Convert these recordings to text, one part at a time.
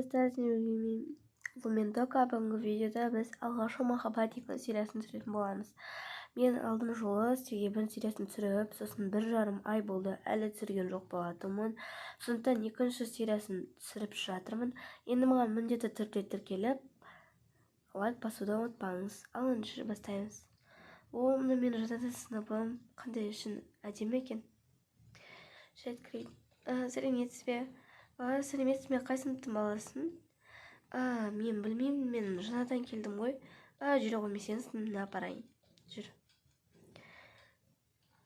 Достар, бұл мен Тока. Бүгінгі видеода біз алғашқы махаббат екінші сериясын түсіретін боламыз. Мен алдын жолы сізге бірінші сериясын түсіріп, сосын 1,5 ай болды, әлі түсірген жоқ болатынмын. Сондықтан екінші сериясын түсіріп жатырмын. Енді маған міндетті түрде тіркеліп, лайк басуды ұмытпаңыз. Ал ендеше бастаймыз. О, мына менің жататын сыныбым қандай үшін әдемі екен. Шәйт кірейін. Сәлеметсіз бе? Сәлеметсіз бе, қай сыныптың баласың? Мен білмеймін, мен жаңадан келдім ғой. Жүре ғой, мен сенің сыныбыңа апарайын. Жүр.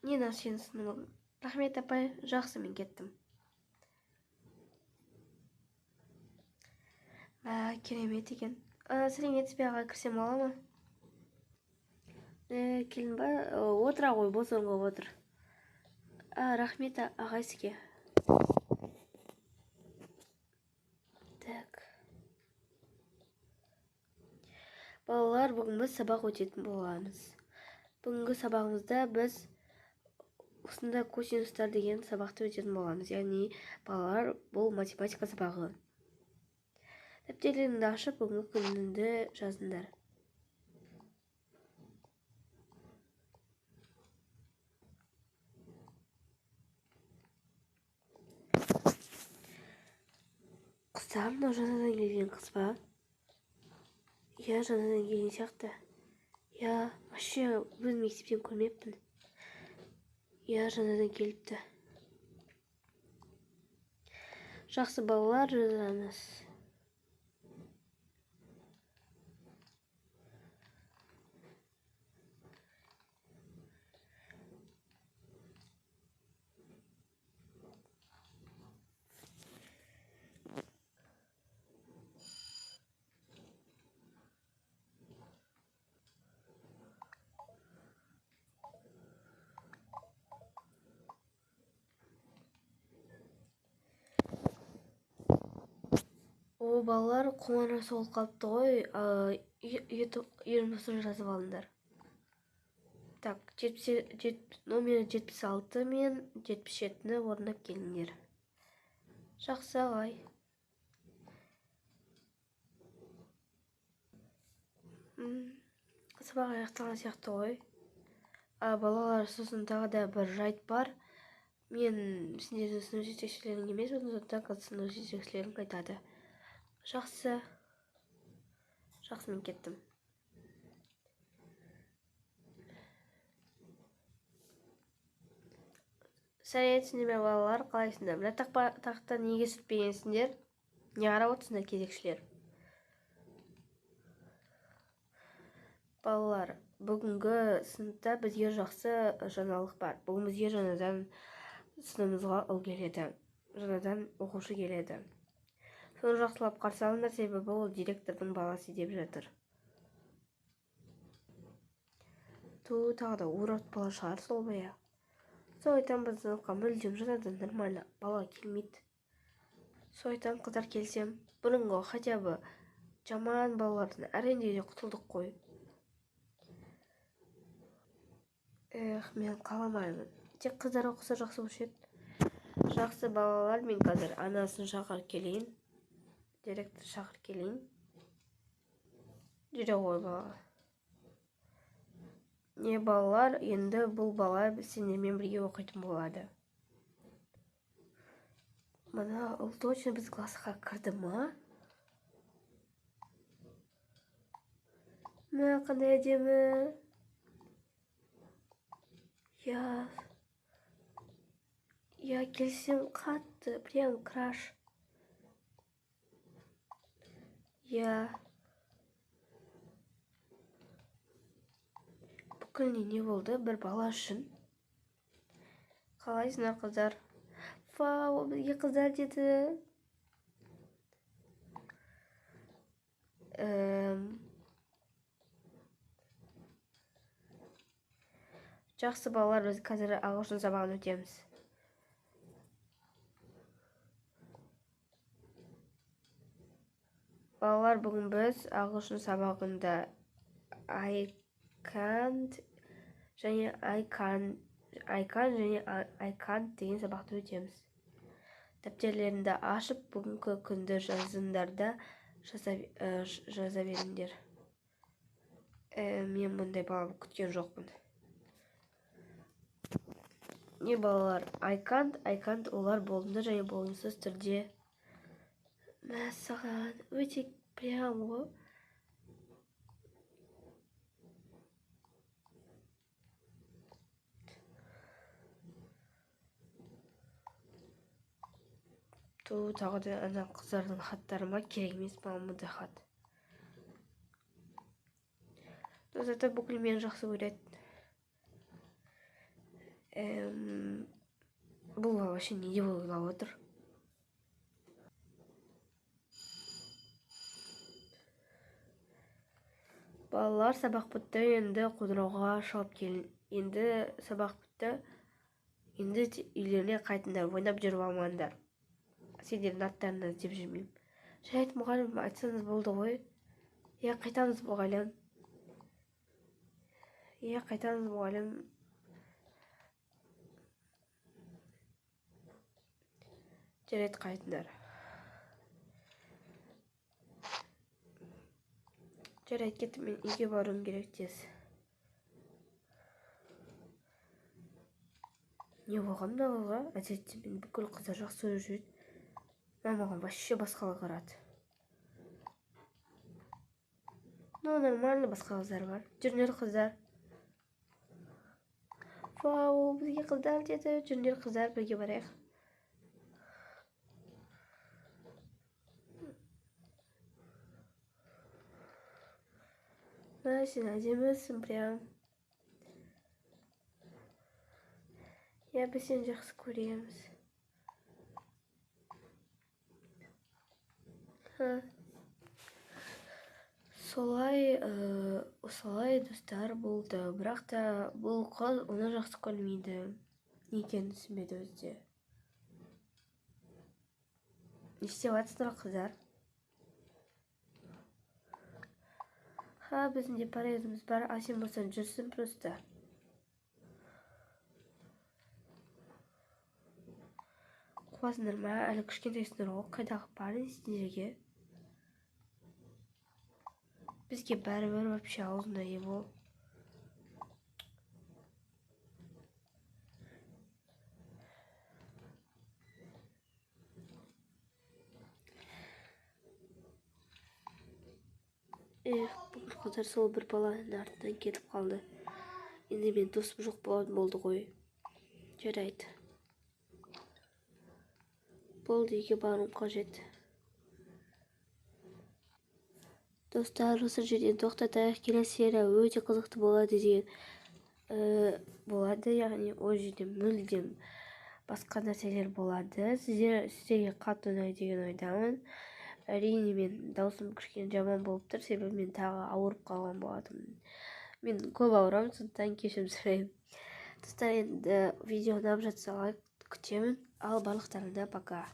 Не мынау сенің сыныбың? Рахмет, апай, жақсы, мен кеттім. Керемет екен. Сәлеметсіз бе, аға, кірсем бола ма? Келдің ба? Отыра ғой, бос орынға отыр. Рахмет, ағай, сізге. Так. Балалар, бүгін біз сабақ өтетін боламыз. Бүгінгі сабағымызда біз осында косинустар деген сабақты өтетін боламыз. Яғни, балалар, бұл математика сабағы. Дәптерлеріңді ашып, бүгінгі күніңді жазыңдар. Қыздар, мынау жаңадан келген қыз ба? Иә, жаңадан келген сияқты. Иә, вообще өз мектептен көрмеппін. Иә, жаңадан келіпті. Жақсы, балалар, жазамыз. О, балалар, қоңырау соғылып қалыпты ғой. Үйірмесін жазып алыңдар. Так, номері 76 мен 77-ні орындап келіңдер. Жақсы, ағай. Сабақ аяқталған сияқты ғой. Балалар, сосын тағы да бір жайт бар. Мен сендердің сынып жетекшілерің емес, сондықтан сынып жетекшілерің айтады. Жақсы. Жақсы, мен кеттім. Сәлеметсіңдер ме, балалар, қалайсыңдар? Мына тақта неге сүртпегенсіңдер? Не қарап отырсыңдар, кезекшілер? Балалар, бүгінгі сыныпта бізге жақсы жаңалық бар. Бүгін бізге жаңадан сыныбымызға ұл келеді. Жаңадан оқушы келеді. Соны жақсылап қарсы алыңдар, себебі ол директордың баласы деп жатыр. Ту, тағы да урод бала шығар сол бая. Сол айтам, біз сыныпқа мүлдем жаңадан нормально бала келмейді. Сол айтам, қыздар келсем, бұрынғы хотя бы жаман балалардан әрең де құтылдық қой. Эх, мен қаламаймын. Тек қыздар оқыса жақсы болушы еді. Жақсы, балалар, мен қазір анасын шақырып келейін. Директор шақырып келейін. Жүре ғой, бала. Не, балалар, енді бұл бала сендермен бірге оқитын болады. Мына ол точно біз классқа кірді ма? Мә, қандай әдемі. Я, я келсем қатты, прям краш. Я. Бүкіл не болды бір бала үшін? Қалайсыңдар, қыздар? Вау, бізге қыздар деді. Жақсы, балалар, біз қазір ағылшын сабағын өтеміз. Балалар, бүгін біз ағылшын сабағында I can't және I can, I can және I can't деген сабақты өтеміз. Дәптерлеріңді ашып, бүгінгі күнді жазыңдар да жаза беріңдер. Мен бұндай бала күткен жоқпын. Не балалар? I can't, I can't, олар болымды және болымсыз түрде. Мәссаған, өте прям ғой. Ту, тағы да ана қыздардың хаттары ма? Керек емес маған мұндай хат. Но зато бүкіл мені жақсы көреді. Бұл бала вообще не деп ойлап отыр? Балалар, сабақ бітті, енді қоңырауға шығып келін. Енді сабақ бітті, енді үйлеріне қайтыңдар, ойнап жүріп алмаңдар. Сендердің аттарыңды іздеп жүрмеймін. Жарайды, мұғалім, айтсаңыз болды ғой. Иә, қайтамыз, мұғалім. Иә, қайтамыз, мұғалім. Жарайды, қайтыңдар. Жарайды, кеттім, мен үйге баруым керек тез. Не болған мына қызға? Әдетте мен бүкіл қыздар жақсы көріп жүреді. Мына маған вообще басқалай қарады. Ну, нормально, басқа қыздар бар. Жүріңдер, қыздар. Вау, бізге қыздар деді. Жүріңдер, қыздар, бірге барайық. Мә, сен әдемісің прям. Иә, біз сені жақсы көреміз. Ха. Солай, осылай, достар, болды. Бірақ та бұл қыз оны жақсы көрмейді. Не екенін түсінбеді өзі де. Не істеп жатсыңдар, қыздар? Ха, біздің де парызымыз бар, ал сен болсаң жүрсің просто. Қуасыңдар ма? Әлі кішкентайсыңдар ғой, қайдағы парыз сендерге? Бізге бәрібір вообще, аузында ие бол. Эх, бүкіл қыздар сол бір баланың артынан кетіп қалды. Енді мен досым жоқ болатын болды ғой. Жарайды. Болды, үйге баруым қажет. Достар, осы жерден тоқтатайық. Келесі серия өте қызықты болады деген, болады, яғни ол жерде мүлдем басқа нәрселер болады. Сіздерге қатты ұнайды деген ойдамын. Әрине, мен даусым кішкене жаман болып тұр, себебі мен тағы ауырып қалған болатынмын. Мен көп ауырамын, сондықтан кешірім сұраймын. Достар, енді видео ұнап жатса лайк күтемін. Ал барлықтарыңа пока.